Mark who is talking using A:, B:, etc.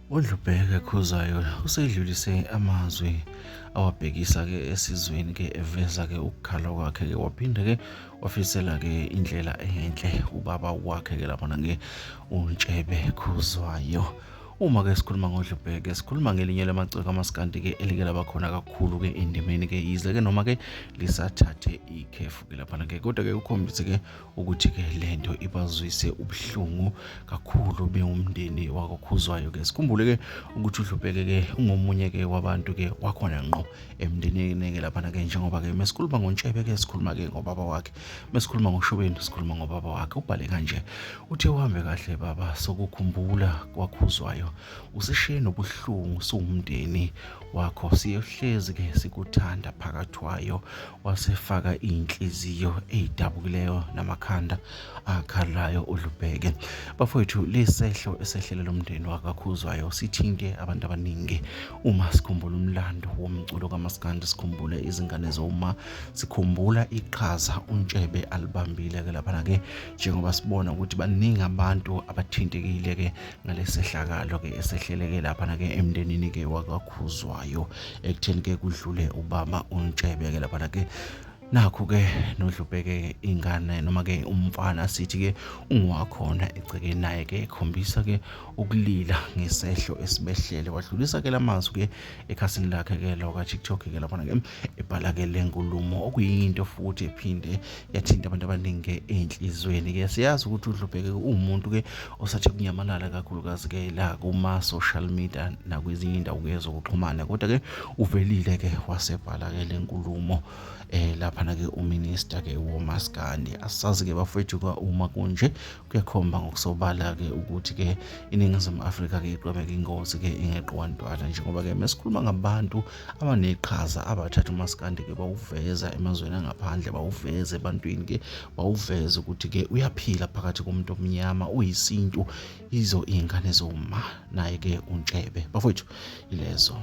A: UDlubheka Khuzayo usedlulise amazwi awabhekisa-ke esizweni-ke eveza-ke ukukhala kwakhe-ke waphinde-ke wafisela-ke indlela enhle ubaba wakhe-ke laphana-ke uNtshebe Khuzwayo. Uma-ke sikhuluma ngoDlubheka sikhuluma ngelinye lamaciko kaMaskandi-ke elike laba khona kakhulu-ke endimeni-ke yize-ke noma-ke lisathathe ikhefu-ke laphana-ke kodwa-ke kukhombise-ke ukuthi-ke lento ibazwise ubuhlungu kakhulu bewumndeni wakwaKhuzwayo-ke. Sikhumbule-ke ukuthi uDlubheka-ke ungomunye-ke wabantu-ke wakhona ngqo emndenini-ke laphana-ke njengoba-ke mesikhuluma ngoNtshebe-ke sikhuluma-ke ngobaba wakhe, mesikhuluma ngoShobeni sikhuluma ngobaba wakhe. Ubhale kanje, uthe uhambe kahle baba sokukhumbula kwaKhuzwayo, usishiye nobuhlungu siwumndeni wakho, siyohlezi-ke sikuthanda phakathwayo, wasefaka iy'nhliziyo ey'dabukileyo namakhanda akhalayo uDlubheka. Bafowethu, lisehlo esehlela umndeni wakwaKhuzwayo sithinte abantu abaningi. Uma sikhumbula umlando womculo kaMaskandi, sikhumbule izingane zoma, sikhumbula iqhaza uNtshebe alibambile-ke laphana-ke njengoba sibona ukuthi baningi abantu abathintekile-ke ngalesehlakalo-ke esehleleke laphana-ke emndenini-ke wakwaKhuzwayo ekutheni-ke kudlule ubaba uNtshebe-ke laphana-ke. Nakhu-ke noDlubheka ingane noma-ke umfana sithi-ke ungowakhona egcekeni naye-ke ekhombisa-ke ukulila ngesehlo esibehlele. Wadlulisa-ke lamazwi-ke ekhasini lakhe-ke lakwa-TikTok-ke laphana-ke ebhala-ke le nkulumo okuyinto futhi ephinde yathinta abantu abaningi ey'nhlizweni-ke. Siyazi ukuthi uDlubheka uwumuntu-ke osathi kunyamalala kakhulukazi-ke la kuma-social media nakwezinye iy'ndawo-ke zokuxhumana, kodwa-ke uvelile-ke wasebhala-ke le nkulumo laphana-ke uminister-ke womaskandi. Asazi-ke bafowethu uma kunje kuyakhomba ngokusobala-ke ukuthi-ke iNingizimu Afrika-ke igqwebeka ingozi-ke ingeqiwa ntwala njengoba-ke mesikhuluma ngabantu abaneqhaza abathatha umaskandi-ke bawuveza emazweni angaphandle, bawuveza ebantwini-ke, bawuveza ukuthi-ke uyaphila phakathi komuntu omnyama uyisintu, yizo iy'ngane zoma naye-ke uNtshebe. Bafowethu, ilezo.